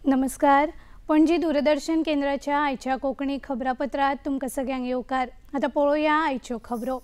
नमस्कार, पणजी दूरदर्शन केंद्राच्या आयच्या कोंकणी खबरापत्रात तुमकां सगळ्यांक येवकार। आतां पळोवया आयच्यो खबरो।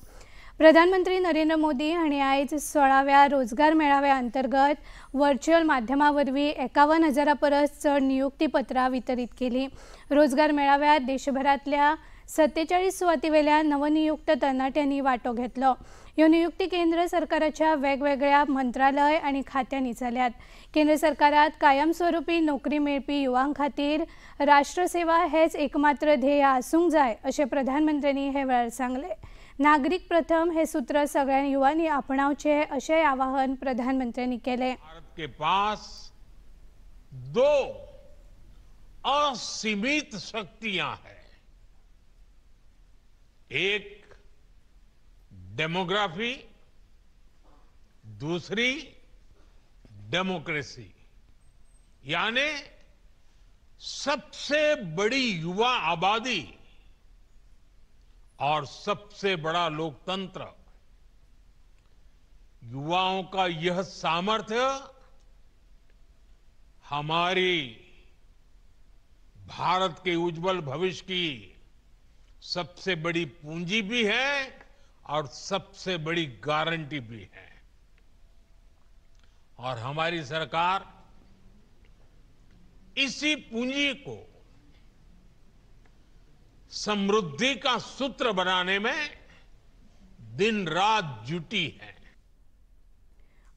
प्रधानमंत्री नरेंद्र मोदी हांणी आयज 16व्या रोजगार मेळाव्या अंतर्गत व्हर्च्युअल माध्यमा वरवीं 51,000 परस चड नियुक्तीपत्रां वितरीत केली। रोजगार मेळाव्यात देशभरांतल्या 47 सुवातीवेल्या नवनियुक्त तरणाट्यांनी वांटो घेतलो। ह्यो नियुक्ती केंद्र सरकाराच्या वेगवेगळ्या मंत्रालय आनी खात्यांनी जाल्यात। केंद्र सरकारात कायमस्वरूपी नोकरी मेळपी युवां खातीर राष्ट्रसेवा हेच एकमात्र ध्येय आसूंक जाय अशें प्रधानमंत्र्यांनी हे वेळार सांगलें। नागरीक प्रथम हे सूत्र सगळ्या युवांनी आपणावचें अशें आवाहन प्रधानमंत्र्यांनी केलें। भारत के पास दो असीमित शक्तियां हैं, एक डेमोग्राफी, दूसरी डेमोक्रेसी, यानी सबसे बड़ी युवा आबादी और सबसे बड़ा लोकतंत्र। युवाओं का यह सामर्थ्य हमारी भारत के उज्जवल भविष्य की सबसे बड़ी पूंजी भी है और सबसे बड़ी गारंटी भी है। और हमारी सरकार इसी पूंजी को समृद्धि का सूत्र बनाने में दिन रात जुटी है।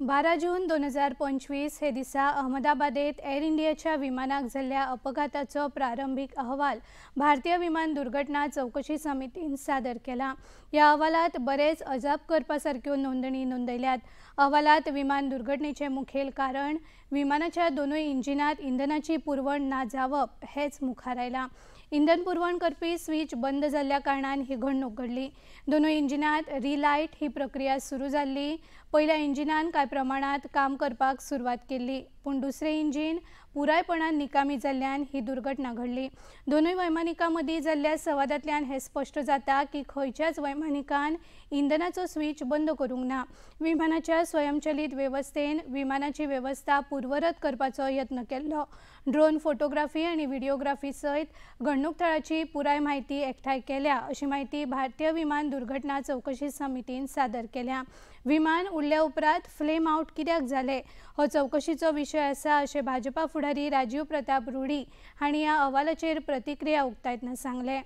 12 जून 2025 हे दिसा अहमदाबादेत एअर इंडियाच्या विमानाक जाल्ल्या अपघाताचो प्रारंभीक अहवाल भारतीय विमान दुर्घटना चौकशी समितीन सादर केला। ह्या अहवालात बरेच अजाप करपा सारक्यो नोंदणी नोंदयल्यात। अहवालात विमान दुर्घटनेचें मुखेल कारण विमानाच्या दोनूय इंजिनात इंधनाची पुरवण ना जावप हेच मुखार आयलां। इंधन पुरवण करपी स्विच बंद जाल्ल्या कारणान ही घडणूक घडली। दोनूय इंजिनात रिलायट ही प्रक्रिया सुरू जाल्ली। पयल्या इंजिनान कांय प्रमाणात काम करपाक सुरवात केल्ली, पूण दुसरें इंजीन पुरायपणान निकामी जाल्ल्यान ही दुर्घटना घडली। दोनूय वैमानिकां मदीं जाल्ल्या संवादांतल्यान हें स्पश्ट जाता की खंयच्याच वैमानिकान इंधनाचो स्विच बंद करूंक ना। विमानाच्या स्वयंचलित वेवस्थेन विमानाची वेवस्था पूर्वरत करपाचो यत्न केल्लो। ड्रोन फोटोग्राफी आनी व्हिडिओग्राफी सयत घडणूक थळाची पुराय म्हायती एकठांय केल्या अशी म्हायती भारतीय विमान दुर्घटना चौकशी समितीन सादर केल्या। विमान उडल्या उपरांत फ्लेम आउट कित्याक जालें हो चौकशीचो विशय आसा अशें भाजपा फुडारी राजीव प्रताप रूडी हांणी ह्या अहवालाचेर प्रतिक्रिया उक्तायतना सांगलें।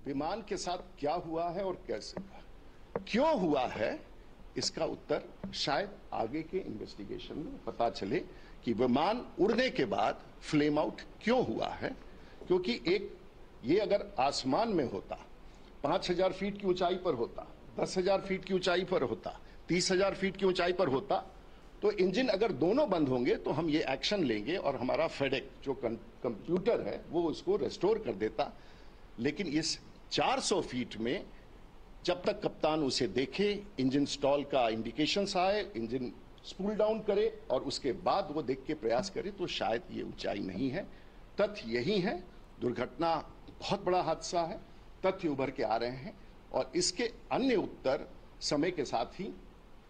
विमान के साथ क्या हुआ है और कैसे हुआ, क्यों हुआ है, इसका उत्तर शायद आगे के इन्वेस्टिगेशन में पता चले कि विमान उड़ने के बाद फ्लेम आउट क्यों हुआ है। क्योंकि एक ये अगर आसमान में होता, 5,000 फीट की ऊंचाई पर होता, 10,000 फीट की ऊंचाई पर होता, 30,000 फीट की ऊंचाई पर होता, तो इंजन अगर दोनों बंद होंगे तो हम ये एक्शन लेंगे और हमारा फेडेक जो कंप्यूटर है वो उसको रिस्टोर कर देता। लेकिन इस 400 फीट में जब तक कप्तान उसे देखे, इंजन स्टॉल का इंडिकेशंस आए, इंजन स्पूल डाउन करे और उसके बाद वो देख के प्रयास करे, तो शायद ये ऊंचाई नहीं है। तथ्य यही है, दुर्घटना बहुत बड़ा हादसा है, तथ्य उभर के आ रहे हैं और इसके अन्य उत्तर समय के साथ ही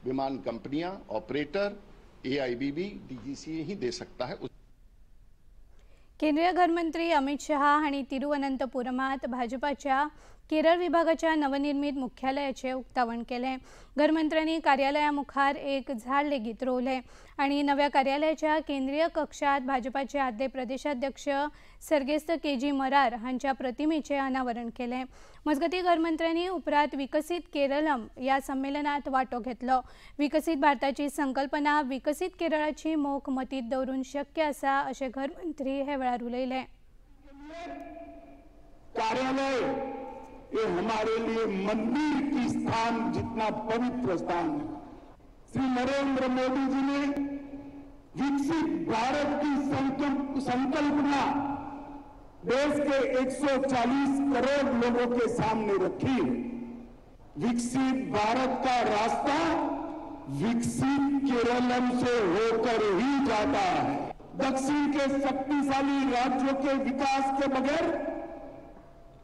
विमान कंपनियां, ऑपरेटर, एआईबीबी, डीजीसीए ही दे सकता है। केंद्रीय गृहमंत्री अमित शहा हांणी तिरुवनंतपुरमात भाजपाच्या केरळ विभागाच्या नवनिर्मित मुख्यालयाचें उक्तावण केलें। गृहमंत्र्यांनी कार्यालया मुखार एक झाड लेगीत रोवलें आनी नव्या कार्यालयाच्या केंद्रीय कक्षात भाजपाचे आदले प्रदेशाध्यक्ष सर्गेस्त के जी मरार हांच्या प्रतिमेचें अनावरण केलें। मजगतीं गृहमंत्र्यांनी उपरांत विकसीत केरळम ह्या संमेलनात वांटो घेतलो। विकसीत भारताची संकल्पना विकसीत केरळाची मोख मतींत दवरून शक्य आसा अशें गृहमंत्री हे वेळार उलयले। कार्यालय ये हमारे लिए मंदिर की स्थान जितना पवित्र स्थान है। श्री नरेंद्र मोदी जी ने विकसित भारत की संकल्पना देश के 140 करोड़ लोगों के सामने रखी है। विकसित भारत का रास्ता विकसित केरलम से होकर ही जाता है। दक्षिण के शक्तिशाली राज्यों के विकास के बगैर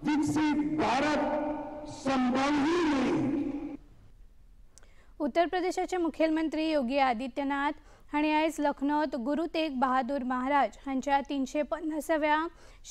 विकसित भारत संभव ही नहीं। उत्तर प्रदेशाचे मुखेलमंत्री योगी आदित्यनाथ हांणी आयज लखनौत गुरू तेग बहादूर महाराज हांच्या 350व्या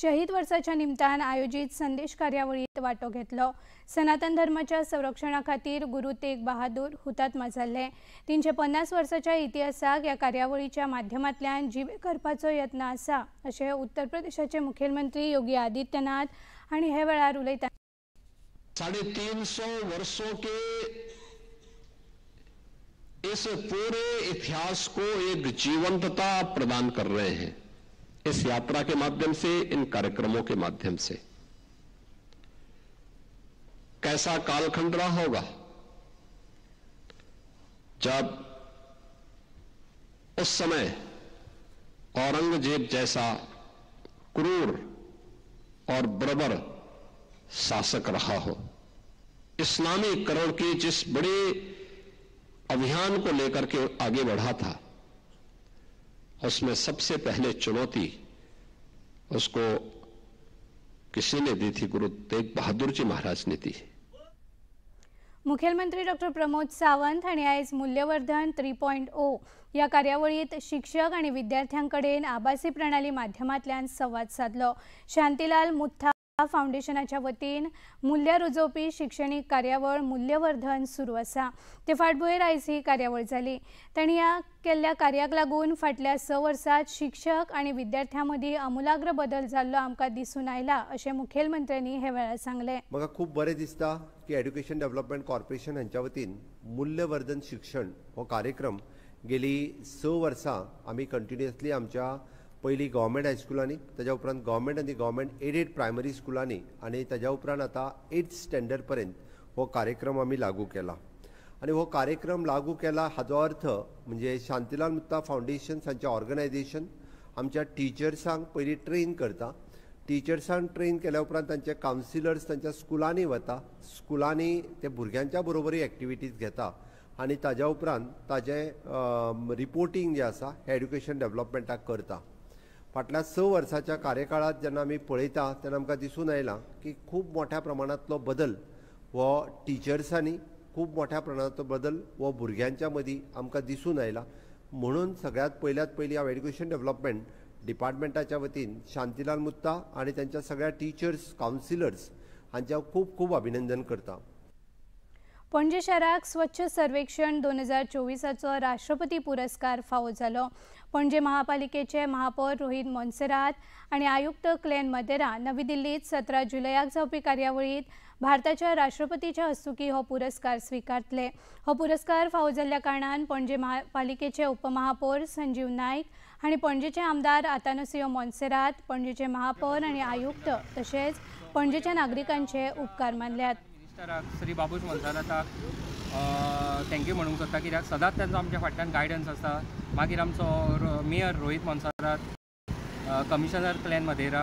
शहीद वर्साच्या निमतान आयोजीत संदेश कार्यावळीत वांटो घेतलो। सनातन धर्माच्या संरक्षणा खातीर गुरू तेग बहादूर हुतात्मा जाल्ले। 350 वर्साच्या इतिहासाक ह्या कार्यावळीच्या माध्यमांतल्यान जिवे करपाचो यत्न आसा अशें उत्तर प्रदेशाचे मुखेलमंत्री योगी आदित्यनाथ हांणी हे वेळार उलयतना 350 वर्षों के इस पूरे इतिहास को एक जीवंतता प्रदान कर रहे हैं इस यात्रा के माध्यम से, इन कार्यक्रमों के माध्यम से। कैसा कालखंड रहा होगा जब उस समय औरंगजेब जैसा क्रूर और बर्बर शासक रहा हो, इस्लामीकरण के जिस बड़े अभियान को लेकर के आगे बढ़ा था, उसमें सबसे पहले चुनौती उसको किसी ने दी थी, गुरु तेग बहादुर जी महाराज ने दी। मुख्यमंत्री डॉक्टर प्रमोद सावंत हांणी आयज मूल्यवर्धन 3.0 ह्या कार्यावळीत शिक्षक आनी विद्यार्थ्यां कडेन आभासी प्रणाली माध्यमांतल्यान संवाद सादलो। शांतीलाल मुत्था फाउंडेशनाच्या वतीन मूल्य रुजोवपी शिक्षणीक कार्यावळ मूल्यवर्धन सुरू आसा। ते फाटभुंयेर आयज ही कार्यावळ जाली। तांणी ह्या केल्ल्या कार्याक लागून फाटल्या 6 वर्सांत शिक्षक आनी विद्यार्थ्यां मदीं आमूलाग्र बदल जाल्लो आमकां दिसून आयला अशें मुखेलमंत्र्यांनी हे वेळार सांगलें। म्हाका खूब बरें दिसता की एड्युकेशन डेव्हलपमेंट कॉर्पोरेशन हांच्या वतीन मूल्यवर्धन शिक्षण हो कार्यक्रम गेली 6 वर्सां आमी कंटिन्युअसली आमच्या पयलीं गव्हर्मेंट हायस्कुलांनी, ताज्या उपरांत गव्हर्मेंट आनी गव्हर्मेंट एडेड प्रायमरी स्कुलांनी आनी ताज्या उपरांत आतां 8th standard पर्यंत हो कार्यक्रम आमी लागू केला। आनी हो कार्यक्रम लागू केला हाजो अर्थ म्हणजे शांतीलाल मुत्ता फाउंडेशन हांचें ऑर्गनायजेशन आमच्या टिचर्सांक पयलीं ट्रेन करता। टिचर्सांक ट्रेन केल्या उपरांत तांचे कावन्सिलर्स तांच्या स्कुलांनी वता, स्कुलांनी ते भुरग्यांच्या बरोबरूय एक्टिविटीज घेता आनी ताज्या उपरांत ताजें रिपोर्टींग जें आसा हें एड्युकेशन डेव्हलपमेंटाक करता। फाटल्या 6 वर्साच्या कार्यकाळांत जेन्ना आमी पळयता तेन्ना आमकां दिसून आयलां की खूब मोठ्या प्रमाणांतलो बदल हो टिचर्सांनी, खूब मोठ्या प्रमाणांतलो बदल हो भुरग्यांच्या मदीं आमकां दिसून आयला। म्हणून सगळ्यांत पयल्यात पयलीं हांव एड्युकेशन डेव्हलपमेंट डिपार्टमेंटाच्या वतीन शांतीलाल मुत्ता आनी तांच्या सगळ्या टिचर्स, कावन्सिलर्स हांचें हांव खूब खूब अभिनंदन करता। पणजे शाराक स्वच्छ सर्वेक्षण 2024चो राष्ट्रपती पुरस्कार फावो जालो। पणजे महापालिकेचे महापौर रोहित मोन्सेरात आनी आयुक्त क्लेन मदेरा नवी दिल्लीत 17 जुलयाक जावपी कार्यावळीत भारताच्या राष्ट्रपतीच्या हस्तुकी हो पुरस्कार स्वीकारतले। हो पुरस्कार फावो जाल्ल्या कारणान पणजे महापालिकेचे उपमहापौर संजीव नायक आनी पणजेचे आमदार आतानासियो मोन्सेरात, पणजेचे महापौर आनी आयुक्त तशेंच पणजेच्या नागरिकांचे उपकार मानल्यात। श्री बाबूश मोन्सेराताक thank you म्हणूंक सोदता, कित्याक सदांच तांचो आमच्या फाटल्यान गायडन्स आसता। मागीर आमचो mayor Rohit Monserrate, commissioner Glenn Madeira,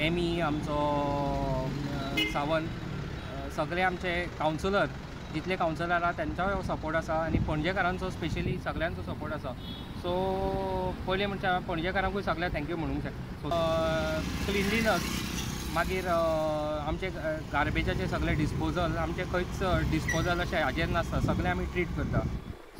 M E आमचो सावंत, सगळे आमचे कावन्सिलर, जितले कावन्सिलर आसा तांचोय सपोर्ट आसा आनी पणजेकारांचो स्पेशली सगळ्यांचो सपोर्ट आसा। सो पयलीं म्हणल्यार पणजेकारांकूय सगळ्यांक thank you म्हणूंक शकता। क्लिनलीनस, मागीर आमचे गार्बेजाचे सगळे डिस्पोजल, आमचे खंयच डिस्पोजल अशें हाजेर नासता, सगळें आमी ट्रीट करता।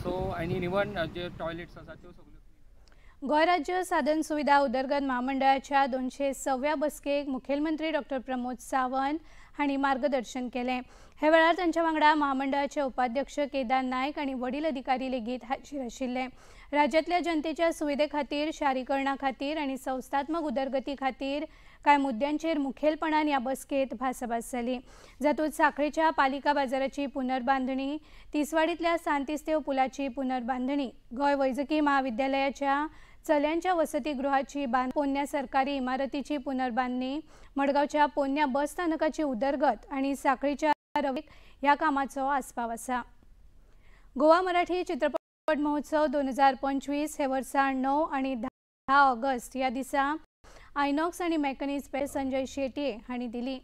सो आनी इवन जे टॉयलेट्स आसा त्यो सगळ्यो। गोंय राज्य साधन सुविधा उदरगत म्हामंडळाच्या 206व्या बसकेक मुखेलमंत्री डॉक्टर प्रमोद सावंत हांणी मार्गदर्शन केलें। हे वेळार तांच्या वांगडा म्हामंडळाचे उपाध्यक्ष केदार नायक आनी वडील अधिकारी लेगीत हाजीर आशिल्ले। राज्यांतल्या जनतेच्या सुविधे खातीर, शारीकरणा खातीर आनी संस्थात्मक उदरगती खातीर कांय मुद्द्यांचेर मुखेलपणान ह्या बसकेत भासाभास जाली। जातूंत सांखळेच्या पालिका बाजाराची पुनर्बांधणी, तिसवाडींतल्या सांतिस्तेव पुलाची पुनर्बांधणी, गोंय वैजकी महाविद्यालयाच्या चल्यांच्या वसतिगृहाची बांधणी, पोन्न्या सरकारी इमारतीची पुनर्बांधणी, मडगांवच्या पोन्न्या बस स्थानकाची उदरगत आनी सांखळीच्या रवेक ह्या कामाचो आस्पाव आसा। गोवा मराठी चित्रपट महोत्सव 2025 हे वर्सा 9 आनी 10 ऑगस्ट ह्या दिसा आयनॉक्स आनी मेकॅनिक्स पे संजय शेटये हांणी दिली।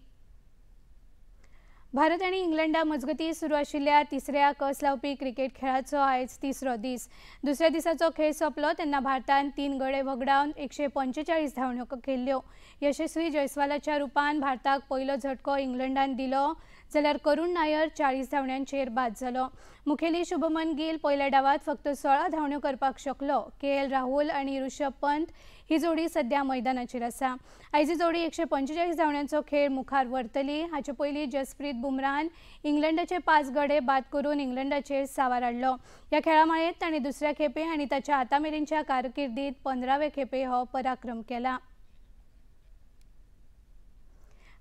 भारत आनी इंग्लंडा मजगती सुरू आशिल्ल्या तिसऱ्या कस लावपी क्रिकेट खेळाचो आयज तिसरो दीस। दुसऱ्या दिसाचो खेळ सोंपलो तेन्ना भारतान 3 गडे वगडावन 145 धांवड्यो केल्ल्यो। यशस्वी जयस्वालाच्या रुपान भारताक पयलो झटको इंग्लंडान दिलो, जाल्यार करुण नायर 40 धांवड्यांचेर बाद जालो. मुखेली शुभमन गिल पयल्या डावात फक्त 16 धांवड्यो करपाक शकलो. के.एल. राहुल आनी ऋषभ पंत ही जोडी सध्या मैदानाचेर आसा. आयची जोडी 145 धांवड्यांचो खेळ मुखार व्हरतली. हाचे पयलीं जसप्रीत बुमरान इंग्लंडाचे 5 गडे बाद करून इंग्लंडाचेर सावार हाडलो. ह्या खेळामाळेंत ताणें दुसऱ्या खेपे आनी ताच्या आतां मेरेनच्या कारकिर्दीत 15वे खेपे हो पराक्रम केला.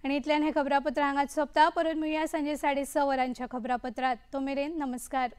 आनी इतल्यान हें खबरापत्र हांगाच सोंपता. परत मेळुया सांजे 6:30 वरांच्या खबरापत्रात. तो मेरेन नमस्कार.